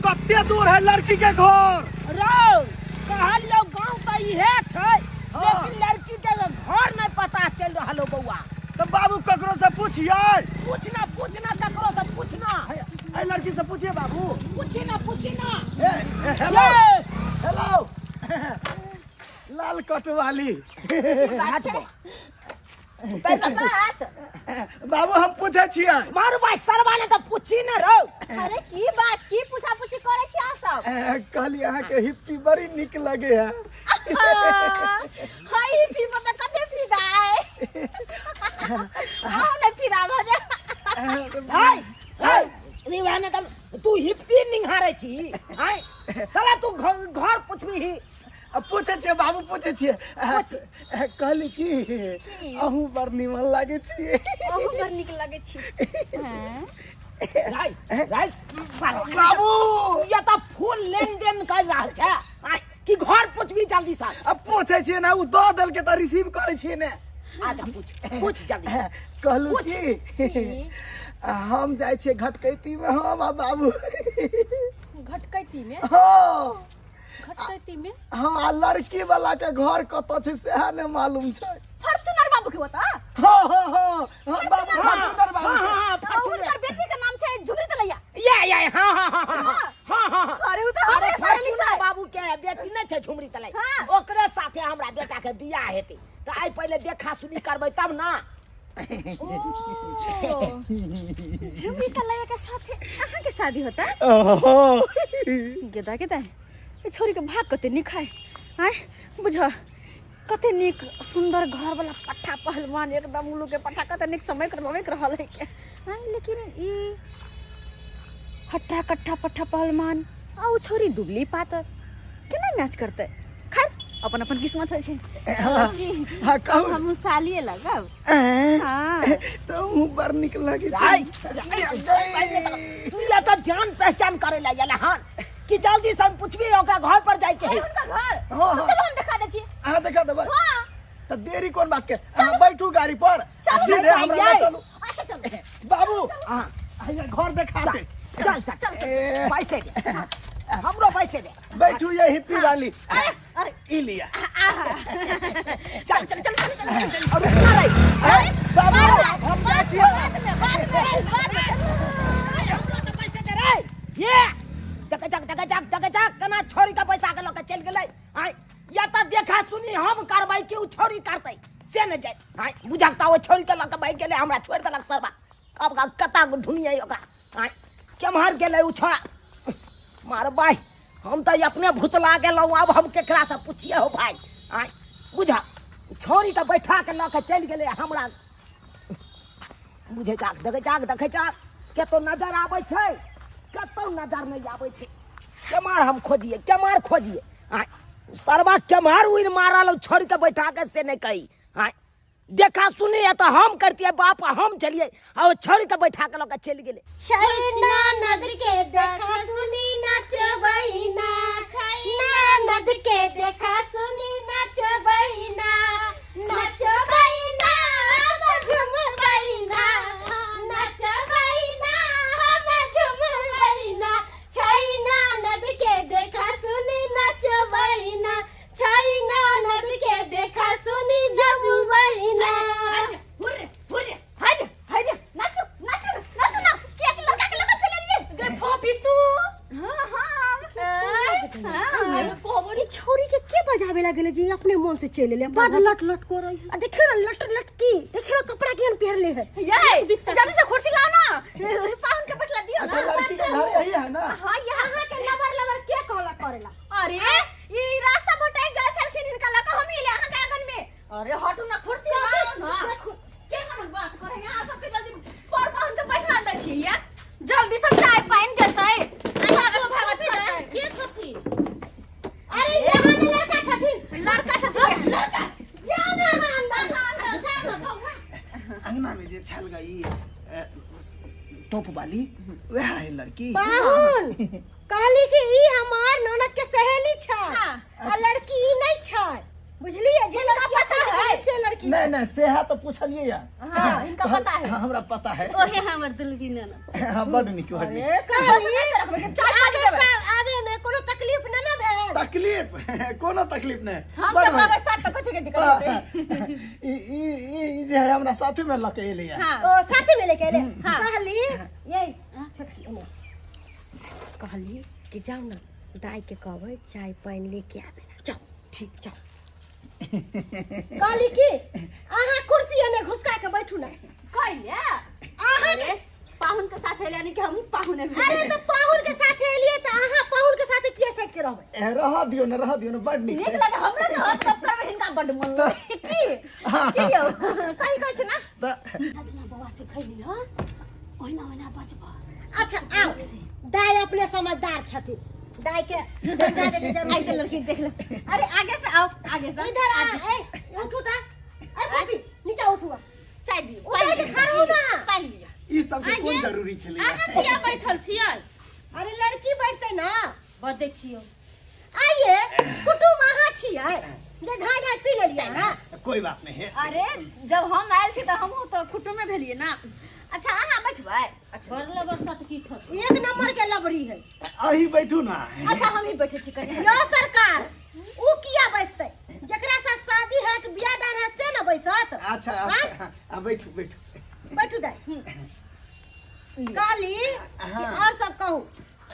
कते दूर है लड़की के घर? रौ कहलियौ गाँव तऽ इहे छै, लेकिन लड़की के घर नहि पता चलि रहल हो बौआ। तऽ बाबू ककरो से पूछियै। पूछना पूछना, ककरो से पूछना। एहि लड़की से पूछिए बाबू। पूछी ना, पूछी ना। ए, ए, हेलो हेलो, लाल कटवाली। हट बौआ। बात बाबू हम पूछे छियै। मारू भाई सरवा ने तऽ पूछी ने रौ। अरे की बात, की पूछा पूछी करे छी अहाँ सब? ए, कहली अहाँ के हिप्पी बड़ी नीक लगे है। हाय फिर पता कते फिदा है, आओ ने फिदा भ जा। हाय हाय दीवाना, तब तू हिप्पी निहारे छी? हाय साला, तू घर घर पूछबी ही? अब पूछे छियै बाबू, पूछे छियै। पूछ। ए, कहली की अहूँ बड़ निमन लागे छियै। अहूँ बड़ नीक लगै छी। हैं? राय राय साला। बाबू ये तऽ फूल लेन देन कर रहल छै आय, कि घर पूछबी जल्दी से? अब पूछे छियै ना, उ दऽ देलकै तऽ रिसीव करै छियै ने। अच्छा पूछ, पूछ जल्दी। कहलू पूछ। की की? हम जाइ छियै घटकैती में, हम आ बाबू। घटकैती में? हाँ। घटकैती में? हाँ, आ लड़की वाला के घर कतऽ छै सेहा ने मालूम छै। फॉर्च्यूनर बाबू के बता। हाँ हाँ हाँ हाँ बाबू, फॉर्च्यूनर बाबू हाँ के। हाँ हाँ, तो फॉर्च्यूनर। हुनकर बेटी के नाम छै झुमरी चलैया। या या, हाँ हाँ हाँ हाँ हाँ हाँ हाँ। अरे उ तऽ अरे हमरे सहेली फॉर्च्यूनर छै। बाबू के बेटी नहि छै झुमरी तलाई? हाँ। ओकरे साथे हमरा बेटा के बियाह हेतै, तऽ आइ पहिले देखा सुनी करबै तब ना। ओ झुमरी तलैया के साथे अहाँ के शादी होता? ओहो। गेदा गेदा, ए छोरी के भाग कते नीक है। आय बुझ कते नीक सुंदर घर वाला पट्ठा पहलवान, एकदम उल्लू के पट्ठा कते नीक चमक रमक रहल है के। आय लेकिन ई हट्टा कट्ठा पट्ठा पहलवान आ उ छोरी दुबली पातर केना मैच करते? खैर अपन अपन किस्मत होइ छै। हाँ, हाँ, कहू। हम सालिए लगब। ऐं, हाँ। तऽ अहूँ बड़ नीक लागै राय, छै। तू या तो जान पहचान करे ला याला हन कि जल्दी से हम पूछबी, ओकरा घर पर जाय के है। हुनकर घर? हाँ, हाँ। चलो हम दिखा दै छी। अहाँ देखा देबै? हाँ। तऽ देरी कोन बात के, अहाँ बैठू गाड़ी पर, चलू, सीधे हमरा लऽ भाई, चलू। अच्छा चलू। बाबू हाँ। हैया घर देखा दे। चल चल चल। ए। पैसे दे हमरो, पैसे दे। बैठू ये हिप्पी वाली। अरे अरे। ई लिया। चल चल चल चल चल चल, और रुकना रे। ए, बाबू हम जाइ छियै। बाद में, बाद में, बाद में। हमरो तो पैसे दे रे। ये देख जक देख जक देख जक, केना छोड़ी के पैसा के लऽ के चलि गेलै। आय या तऽ देखा सुनी हम करबै कि उ छोड़ी करतै से नहि जाय। आय बुझक तऽ ओ छोड़ी के लऽ के भागि गेलै, हमरा छोड़ि देलक सरबा। अब कता ढूनियै ओकरा? आय केम्हर गेलै उ छोड़ा? मार भाई, हम तऽ अपने भुतला गेलहुँ, आब हम केकरासँ पुछिए हो भाई? आय बुझ छोड़ी के बैठा के लऽ के चलि गेलै हमरा। बुझै चाक देखै चाक देखै चाक, कतौ नजर आबै छै? कतौ नजर नहि आबै छै। केम्हर हम खोजिए, केम्हर खोजिए? आय सरबा केम्हर उड़ि मारल छोड़ि के बैठा के से नहि कही। आय देखा सुनी है तऽ हम करतियै बाप, हम चलिए आ ओ छोड़ि के बैठा के लऽ के चलि गेलै। छैना नद के देखा सुनी नचबैना, छैना नद के देखा सुनी नचबैना, नचबैना हम झुमबैना, नचबैना हम झुमबैना, छैना नद के देखा सुनी नचबैना, छैना नद के देखा सुनी झुमबैना। हुर्रे हुर्रे, हट हट, नाचो नाचो नाचो ना। किया के लड़का के लगा चले लिए गे फोपी तू? हां हां हां। अरे कहबो ई छौरी के के बजावे लागल जे अपने मन से चलि एलै? बड लट लट करै है। आ देखियो ना, लट लटकी देखियो, कपड़ा केहन पहिरले है। ये जल्दी से कुर्सी लाओ ना, पाहुन के बैठला दियो अच्छा ना। लड़की का घर यही है ना? हां, यहाँ। अहाँ के लबर लबर के कहला करेला? अरे ई रास्ता भटक गेल छलखिन, हिनका लगा हम एले अहाँ के आंगन में। अरे हटू ना, कुर्सी लाओ ना। के समझ बात करे यहाँ सबके? जल्दी पर पाहुन के बैठला दै छी या जल्दी से चाय पानी देतै, भागत भागत करतै। के छथिन? अरे यहाँ ने लड़का छथिन। लड़का छथिन। लड़का जाओ ना अहाँ अंदर, अंदर जाओ ना बौआ। अंगना में जे छल गई टोप वाली, वह है लड़की? पाहुन कहली कि ई हमार ननद के सहेली छै हाँ। आ लड़की ई नहीं छै। बुझलिए जे लड़की पता है। से लड़की नहीं नहीं सेहा तो पूछलिए या हाँ, इनका पता है। हाँ, हमरा पता है। ओहे हमर दुलरी ननद। हाँ, बड नीक बड नीक। अरे कहली चाय पानी आबे देबै। आबे में कोनो तकलीफ न ना भेल? तकलीफ कोनो तकलीफ नहीं। हम बड़ जब बढ़िया। रहबै साथ तऽ कथी के दिक्कत हेतै? ई ई ई जे है हमरा साथे में लके एलै हाँ। ओ साथे में लेके एले। कहली ये छोटकी एने कहली कि जाओ ना दाई के कहबै चाय पानी लेके आबे ला। जाओ ठीक जाओ। कहली कि अहाँ कुर्सी एने घुसका के बैठू ना। कैले अहाँ के पाहुन के साथ एलियै कि हमहूँ पाहुन एलियै? अरे तो पाहुन के साथे एलियै तऽ अहाँ पाहुन के साथे किया सटि के रहबै? ए, रह दियौ ने, रह दियौ ने, बड नीक नीक छै। लगे हमरा से हम सब करबै, हिनका बड मन लगे। की की यौ सही कहै छै ना? तऽ जेना बौआ से खैली हँ ओहिना ओहिना बजबह। अच्छा आओ दाई अपने समझदार छथिन, दाई के समझाबे के जरूरत आई तऽ लड़की देख ले। अरे आगे से आओ, आगे से इधर आ। ए उठू ता, ए पपी नीचा उठू। चाय दियौ, उठा पानि के लिअ। खड़ा हो ना। पानि लिअ। ई सबके कोन जरूरी छलै? अहाँ किया बैठल छियै? अरे लड़की बैठते ना। बस देखियौ। आइए कुटुम अहाँ छियै जे धाय धाय पी लेलियै ना। कोई बात नहीं है। अरे जब हम आयल छी तऽ हमहूँ तऽ कुटुमे भेलियै ना। अच्छा अहाँ बैठबै? अच्छा बड़ लबर सटकी छथि। एक नंबर के लबरी है। अही बैठू ना। अच्छा हम ही बैठे छी कनी। यो सरकार उ किया बैसतै? जकरा साथ शादी है कि बियाह दान है से ना बैसत। अच्छा अच्छा आ बैठू बैठू बैठू दाई। कहली कि और सब कहू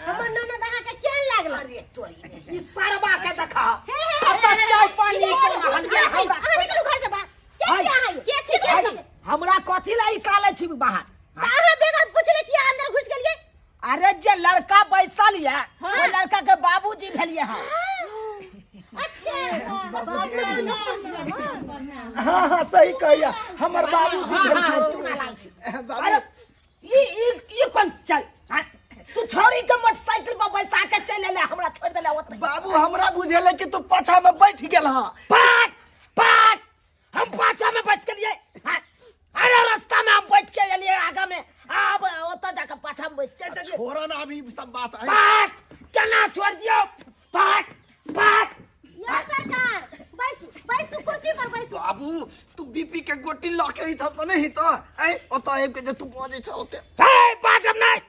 हमर ननद अहाँ के केहन लागल? अरे तोरी ई सरवा के देखा। हे हे अब तऽ चाय पानी के रहल ये हमरा। अहाँ निकलू घर से बाहर। के छी अहाँ? के छी, के छी? हमरा कथी ला निकालै छी बाहर? तऽ अहाँ बगैर पुछले किया अंदर घुस गेलियै? अरे जे लड़का बैसल ये ओ लड़का के बाबूजी भेलिए हँ। अच्छा हाँ हाँ सही कहिया, हमर बाबूजी हाँ, हाँ, भेलखिन। चूना लाल छी। बाबू अरे ई ई ई कोन चल? हाँ, तू छोड़ी के मोटरसाइकिल पर बैसा के चल एले, हमरा छोड़ देले ओतै। बाबू हमरा बुझेले कि तू पाछा में बैठ गेल हँ। पाट पाट हम पाछा में बच गेलिए। हाँ, अरे रास्ता में हम बैठ के एलिए आगा में, आब ओतऽ जाके पाछा में बैस के छोड़ ना अभी सब बात। पाट केना छोड़ दियौ? पाट पाट। यो सरकार बैसू बैसू कुर्सी पर बैसू। बाबू तू बीपी के गोटी ल के ही था तो नहीं तो ऐ ओतऽ आबि के जे तू बजै छ ओते। हे बाजब नहीं,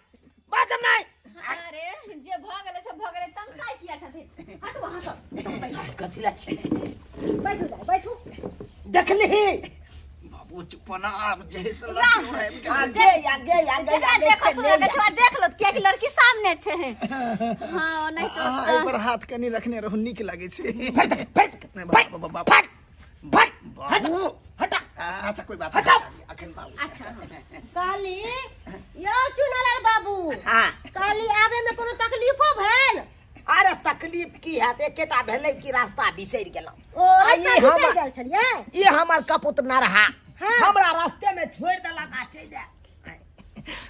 बाजब नहीं। अरे जे भऽ गेलै से भऽ गेलै, तमसाइ किया छथिन? हटू अहाँ सब। कथी ला छी? बैठू दाई बैठू। देखली बाबू चुप ना, आब जे से लड़की आबि गेलै। आगे आगे आगे जेकरा आगे देखो के सुनो ले के जा। छुआ देख लो कियाकि लड़की सामने छै। हाँ नहीं तो अहाँ एहि पर हाथ कनी रखने रहू, नीक लगै छै। फट फट नहीं, फट बाबू, बाबू, फट फट बाबू। हटा अच्छा कोई बात हटाओ। नहीं, अखन बाबू। अच्छा कहली यो चुनालाल बाबू। हाँ। कहली आबे में कोनो तकलीफो भेल? अरे तकलीफ की हैत, एकेटा भेलै कि रास्ता बिसरि गेलहुँ। ओ रास्ता ई बिसरि गेल छलियै? ई हमर कपूत न रहा, हाँ। हमरा रास्ते में छोड़ देलक आ चलि जाय।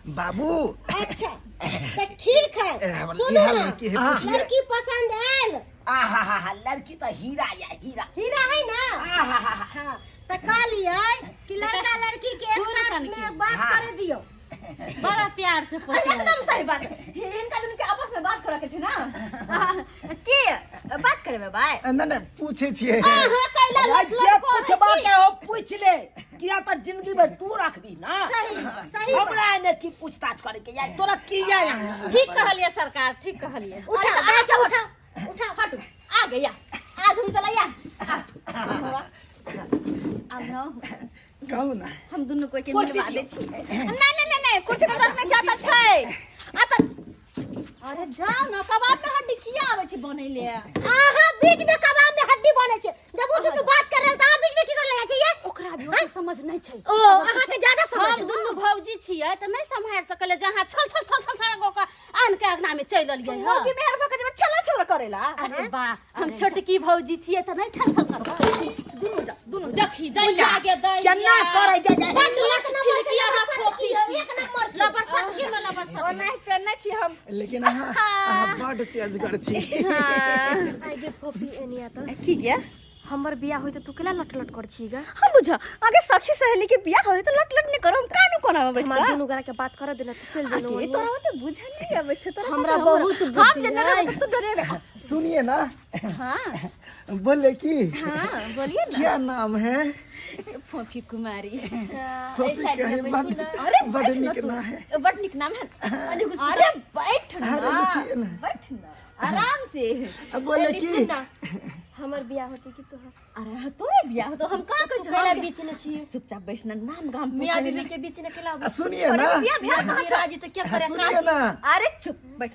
बाबू अच्छा तऽ ठीक है। ए, हमर सुनू इएह ना, लड़की है, पूछिए। लड़की पसंद आयल? आहा हा हा लड़की तऽ हीरा या हीरा। हीरा है ना? आहा हा हा। हाँ तऽ कहलियै कि लड़का लड़की के एक फूल साथ सन के। में बात हाँ। करे दियौ। बड़ा प्यार से अरे पोसलक। एकदम सही बात। हिनका दुनू के आपस में बात करे के छै ना? के बात करबै बाय? नहीं नहीं पूछे छियै। अहाँ कैला अरे लट जे लट करै पूछबा छी? के हो पूछ ले, किया तऽ जिंदगी भर तू रखबी ना। सही सही बात। हमरा एने की पूछताछ करे के यार, तोरा की या यहाँ? ठीक कहलिए सरकार, ठीक कहलिए। उठा अरे दाई के उठा उठा। हटू आ गया आज हम चलैया। आब न कहू ना हम दुनू कोई के कुर्सी मिलवा दै दियौ। छी। नहीं नहीं नहीं नहीं कुर्सी के जरूरत नहीं छै, अतऽ छै अतऽ। अरे जाओ ना, कबाब में हड्डी किया आबै छै बनैले? अहाँ बीच में कबाब में हड्डी बनै छै, जब ओ दुनू बात कर रहल त अहाँ बीच में की कर लगा छै ये? ओकरा भी ओते समझ नहीं छै। ओ अहाँ के ज्यादा समझ हम दुनू भौजी छियै तऽ नहीं सम्हारि सकलियै, जहाँ छल छल छल छल छल कऽ आन के अंगना में चलि एलियै हँ। मुर्गी मेहर भऽ के जेबै छल छल करेला। अरे वाह, हम छोटकी भौजी छियै तऽ नहीं छल छल करबै। दुनू जा दुनू देखी दैया गे दैया केना करै जाय जाय। बड लट छिलकी अहाँ फोफी छी। एक नंबर के। लबर सटकी में लबर सटकी। ओनाहिते नहि छी हम। लेकिन अहाँ अहाँ बड तेजगर छी। आगे फोफी एनिया तऽ की गे? हमर बियाह होय तऽ तू केला लट लट कर छी गा? हम बुझ आगे सखी सहेली के बियाह होय तऽ लट लट नहीं करम, कानू कोना में बैठ हमरा के? दुनू गोरा के बात कर देना तू चल आगे जेनो। तोरा ओते बुझल नहीं आबै छै तोरा हमरा साथे बहुत हम बुद्धि जे है। नहि रहबै तऽ तू डरेबे। सुनिए ना। हाँ। बोले कि हाँ बोलिए ना। क्या नाम है? फोफी कुमारी। फोफी कहे बड अरे बड बैठ ना नीक तू। नाम है। बड नीक नाम है। अरे बैठ ना। अरे रुकिए ना। बैठ ना आराम से। अब बोले ए, कि सुन ना, हमर बियाह होते कि तोहर? अरे हाँ, तोरे बियाह तो हम कहाँ तू कुछ केला बीच ने छी चुपचाप बैठना, नाम गाम मियां पूछे बीबी के बीच ने केला आ, सुनिए ना। बियाह बियाह कहाँ छ? राजी तो क्या करे सुनिए ना। अरे चुप बैठ।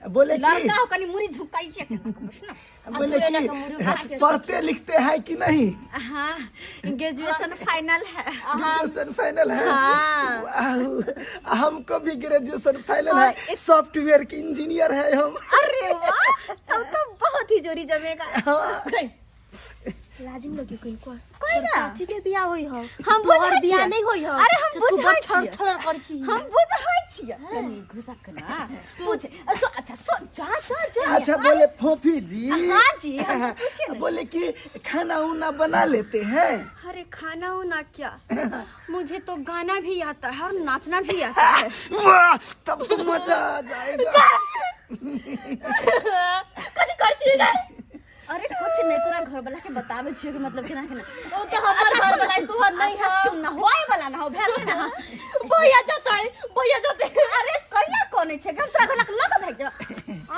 बोले कि लड़का हो कनी मुरी झुकाई के बैठना। बोले तू एना के मुरी उठा कि के पढ़ते लिखते हैं कि नहीं? हाँ ग्रेजुएशन फाइनल है। ग्रेजुएशन फाइनल है। वाह, हमको भी ग्रेजुएशन फाइनल है, सॉफ्टवेयर के इंजीनियर है हम। अरे वाह, तब तो बहुत ही जोरी जमेगा। लाजिम लगी कोई को कोई ना। साथी के बियाह होई हो, हम तोहर बुझै बियाह छियै। नहीं होई हो। अरे हम से तू बुझै बड़ छड़ छियै। छड़ कर छी। हम बुझै छियै। कनी घुसक ना पूछ। सो अच्छा सो जा जा जा। अच्छा बोले फोफी जी। हाँ जी, हमसे पूछिए ना। बोले कि खाना उना बना लेते हैं? अरे खाना उना क्या, मुझे तो गाना भी आता है और नाचना भी आता है। वाह, तब तो मजा आ जाएगा। कथी कर छियै गे? अरे कुछ नहीं, तोरा घर वाला के बताबै छियै कि मतलब केना केना। ओ तो हमर घर वाला तोहर नहीं अच्छा, हो। सुन ना, होय वाला ना हो, भेल ना। भैया जतै, भैया जतै। अरे कहिया कोने छै, हम तोरा घर वाला के लऽ के भागि जेबै। आ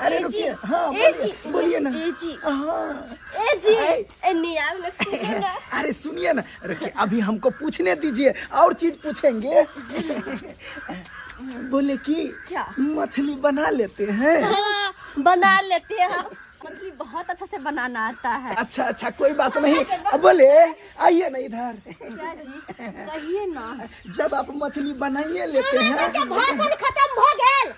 अरे ए जी, रुकिए। हाँ ए बोलिए, जी, बोलिए ना। ए जी। हाँ ए जी, ए नहीं आव ना, सुनो ना। अरे सुनिए ना, रुकिए अभी हमको पूछने दीजिए, और चीज पूछेंगे। बोले कि क्या? मछली बना लेते हैं? हाँ, बना लेते हैं हम। मछली बहुत अच्छा से बनाना आता है। अच्छा अच्छा कोई बात नहीं। अब बोले आइए ना इधर। क्या जी कहिए ना। जब आप मछली बनाइए लेते हैं। भाषण खत्म हो गेल।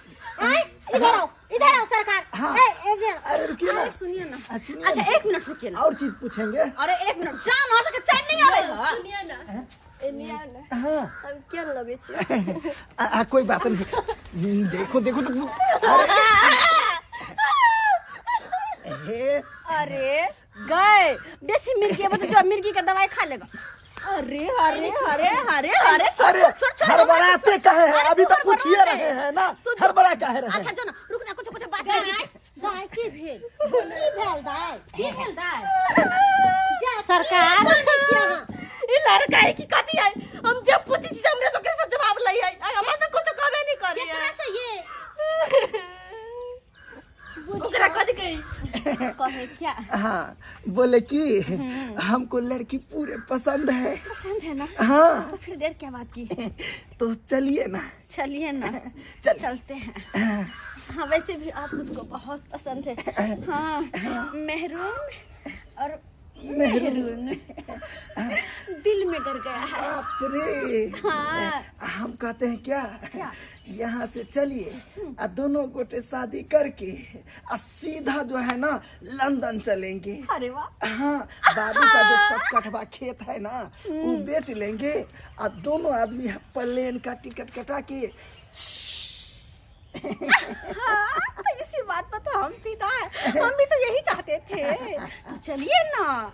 आय इधर आओ, इधर आओ सरकार। हाँ। ए, इधर आओ। अरे रुकिए ना। अरे सुनिए ना। सुनिए अच्छा ना। एक मिनट रुकिए ना। और चीज पूछेंगे। अरे एक मिनट, जान हो सके चैन नहीं आवे। सुनिए ना, ए नहीं आव ना। हाँ हम क्या लगे छी? आ, आ, कोई बात नहीं। देखो देखो तो अरे अरे गए बेसी मिर्गी है, मतलब जो मिर्गी का दवाई खा लेगा। अरे अरे अरे अरे अरे छोड़, अरे छोड़, छोड़, हड़बड़ाते काहे हैं? अरे अभी तू तो पूछिए हड़बड़ा रहे हैं ना, तू हड़बड़ा काहे रहे अच्छा हैं? जो ना रुक ना, कुछ कुछ बात गाय नहीं। गाय के भेल? की भेल दाइ? की भेल दाय? जा सरकार। की छी अहाँ? ई लड़का है कि कथी है? हम जब पूछी छी हमरा से ओकरे से जवाब लै है, हमरा से कुछ कहबे नहीं करी केकरा है। से ये? ओकरा कथी कही? कहे क्या? हाँ बोले कि हमको लड़की पूरे पसंद है। पसंद है ना? हाँ तो फिर देर क्या बात की, तो चलिए ना। चलिए ना, चल। चलते हैं। हाँ वैसे भी आप मुझको बहुत पसंद है। हाँ मेहरून और मेहरून दिल में गर गया है। बाप रे। हाँ। हम कहते हैं क्या, क्या? यहाँ से चलिए आ दोनों गोटे शादी करके आ सीधा जो है ना लंदन चलेंगे। अरे वाह। हाँ बाबू का जो 7 कठवा खेत है ना वो बेच लेंगे आ दोनों आदमी प्लेन का टिकट कटा के। हाँ, तो इसी बात पर तो हम फिदा है, हम भी तो यही चाहते थे। तो चलिए ना।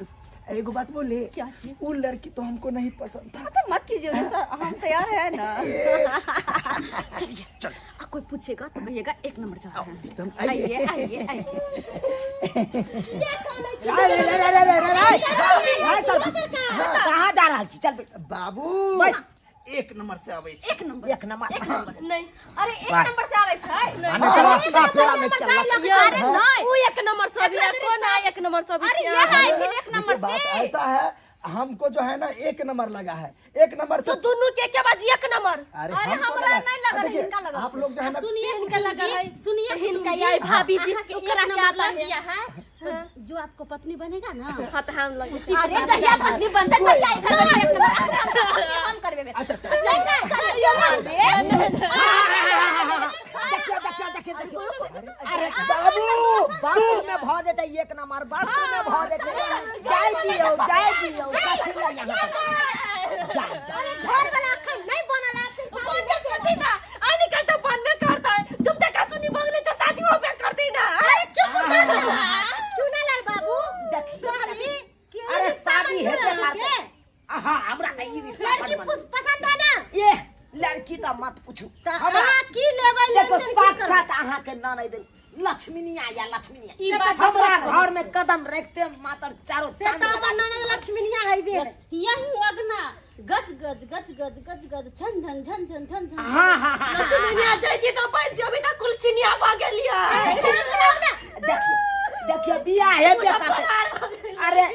एगो बात बोले। क्या चीज? वो लड़की तो हमको नहीं पसंद था। तो मत कीजिए सर, हम तैयार है ना। चलिए चल। आ, कोई पूछेगा तो कहिएगा एक नंबर जा रहे हैं। एकदम आइए आइए। आइए आइए। रे रे रे रे रे रे रे कहाँ जा रहल छी? चल बैस। बाबू बैस। एक नंबर से आबै छी। एक नंबर, एक नंबर, एक नंबर नहीं। अरे एक वाह। नंबर से आवे छै। माने तो रास्ता पेड़ा में चललक। अरे नहीं, उ एक नंबर से अभी यार, कोन आ एक नंबर से अभी अरे छी ये अहाँ? आई थी एक नंबर देखिए, बात से। ऐसा है, हमको जो है ना एक नंबर लगा है, एक नंबर तो से। दोनों के क्या बाजी एक नंबर? अरे अरे हमको हमरा लगा। नहीं लगा, देखिए, हिनका लगा। आप लोग जो है ना सुनिए हिनका लगा है। सुनिए हिनका यार भाभी जी, अहाँ के ओकरा एक क्या नंबर आता लग है? गया है, तो जो आपको पत्नी बनेगा ना हाँ तो हम लगे। उसी के अरे साथ जहिया जाएगा। पत्नी बनते तहिया एकर एक नंबर हम करबे। अच्छा अच्छा नहीं नहीं चलिए देखियो देखियो देखियो देखियो। अरे बाबू बस में भ जेतै, एक नंबर बस में भ जेतै। जाय दियौ, जाय दियौ, कथी ला यहाँ पर? जा जा। घर वाला अखन नहीं बनल है। बनबे करते ना, आई निकल तो बनबे करता है। तुम देखा सुनी बगले तो शादी होबे करते ना। अरे चुप कर चुनालाल बाबू। देखियो। कहली कि अरे शादी हेबे करतै। के? हाँ हमरा त ई रिश्ता लड़की बड़ मन। पसंद है ना? ए लड़की त मत पूछू। तऽ हमरा अहाँ की लेबै देखो लेन देन की करबै? साक्षात अहाँ के ननैद लक्ष्मीनिया या लक्ष्मीनिया। ई बात तऽ हमरा सच। घर में कदम रखते मात्र चारो से चांद तऽ लगा हमर ननद लक्ष्मीनिया हैबे है। यही अगना गज गज गज गज गज गज झन झन झन झन झन झन। हाँ हाँ हाँ। लक्ष्मीनिया जाय छी तऽ बनि दियौ, अभी तक कुलचिनिया भऽ गेलियै। देखियो देखियो, बियाह हेबे करतै। अरे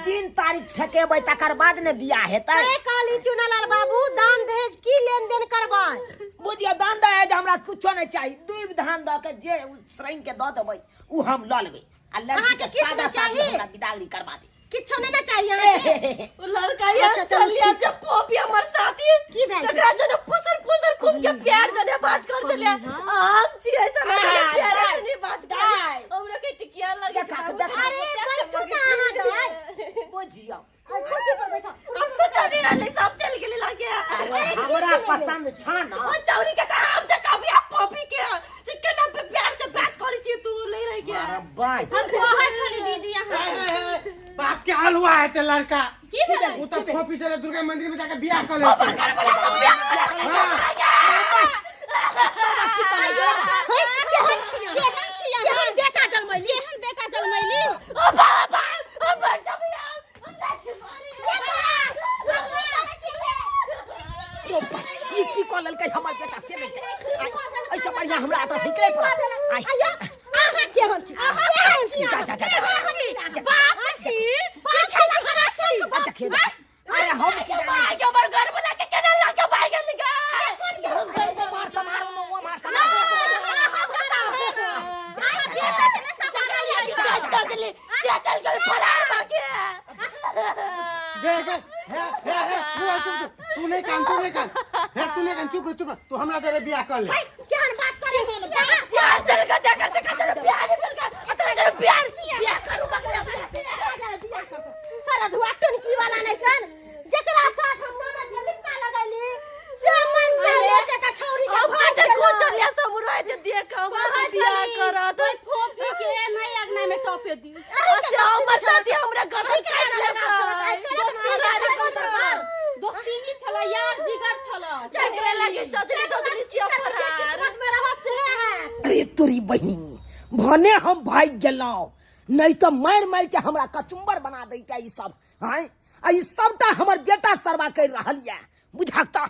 दिन तारीख ठेकेबै तकर बाद ने बियाह हेतै। ए कहली चुनालाल बाबू, दान दहेज की लेन देन करबै? बुझियो दान दहेज हमरा कुछो नहि चाही। दुइब धान दऽ के जे उ श्रृंग के दऽ देबै उ हम लऽ लेबै आ लड़की अहाँके के किछु सादा नहि सादी चाही? हमरा बिदागरी करवा दे। किछो नहि ने चाही अहाँके? उ लड़का ये अच्छा, चलू, चलिया ठीक। जब पोपी हमर साथी की भेल? तकरा जने फुसर फुसर खूब के प्यार जने बात कर चलिया हम छी ऐसा आ, जने प्यार दाइ, जने बात कर दाइ। हमरा के तिकिया लगे देखा, छै। देखा। अरे बैठू ने अहाँ दाइ। बुझियो कुर्सी पर बैठो। हमको चली गेलै, सब चल गेलै लागे। अरे हमरा पसंद छ न। ओ चौरी के तऽ हम तऽ कभी आ पोपी के से केना पे प्यार से बात करै छी तू ले रह गया। अरे बाय। हम कहै छली दीदी अहाँ हे, बाप के हाल हुआ है ते लड़का की भेलै? वो तो फोपी चले दुर्गा मंदिर में जाके बियाह कर ले। ओकर घर वाला सब बियाह हाँ। केहन छी केहन छी अहाँ? केहन बेटा जन्मैली? केहन बेटा जन्मैली? ओ बाबा ओ मर जबिया। ओ भाई, ई की कऽ लेलकै हमर बेटा से नहि जाने। आइ, एहिसँ बढ़िआँ हमरा एतऽ से निकलै पड़त। आइ, आया, अहाँ केहन छी? केहन छी जा, अहाँ? जा, जा, जा। केहन छी अहाँ? बाप छी? बाप छी, बाप छी। आ, देखियौ, देखियौ। अरे हम की जानी? भाई के हमर घर वाला के केना लागे भाई गेल गे। मार समार मौआ मार समार। से चल गेल फरार भागे। गे गे हे हे हे, तू चुप चुप, तू नहीं कान, तू नहीं कान, हे तू नहीं कान, चुप रह, चुप रह, तू हमरा जरे बियाह कर ले। केहन बात करै छी अहाँ? प्यार चल के देखर देखर चल प्यार मिल गया अतरे चल प्यार बियाह करू बकरा। सारा धुआ टुनकी वाला नहीं कन जेकरा साथ हम ननद के रिश्ता लगैली से मन से लेके त छौरी के अब भाग देखो गेलो। चलिया समुराय दे देख हम कहै बियाह छली, करत ओहि फोफी के नहि अगना में टपे दी। से हमर साथी हमरा गर्दन काटि लेलकै। दोस्ती छला, यार जिगर छला। जकरा लागे सजनी सजनी से फरार। किस्मत में रहत से हैत। अरे तोरी बहिन, भने हम भागि गेलहुँ, नहीं तऽ मारि मारि के हमरा कचुम्बर बना दैते ई सब। आँय, आ ई सबटा हमर बेटा सरवा करि रहल यऽ। बुझक तऽ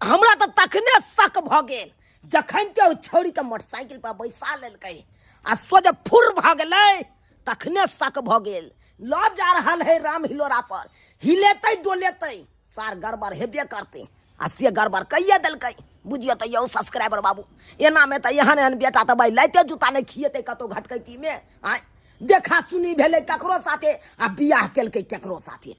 हमरा तऽ तखने शक भऽ गेल जखन के ओ छौड़ी के मोटरसाइकिल पर बैसा लेलकै आ सोझे फुर भऽ गेलै, तखने शक भऽ गेल। लऽ जा रहल है राम हिलोरा पर, हिलेतै डोलेतै सार गड़बड़ हेबे करतै आ से गड़बड़ कैये देलकै। बुझियौ तऽ यौ सब्सक्राइबर बाबू, एनामे तऽ एहन एहन बेटा तऽ भाइ लाइते जूता नहि खिएतै कतहु घटकैतीमे। आँय, देखा सुनी भेलै ककरो साथे आ बियाह केलकै केकरो साथे।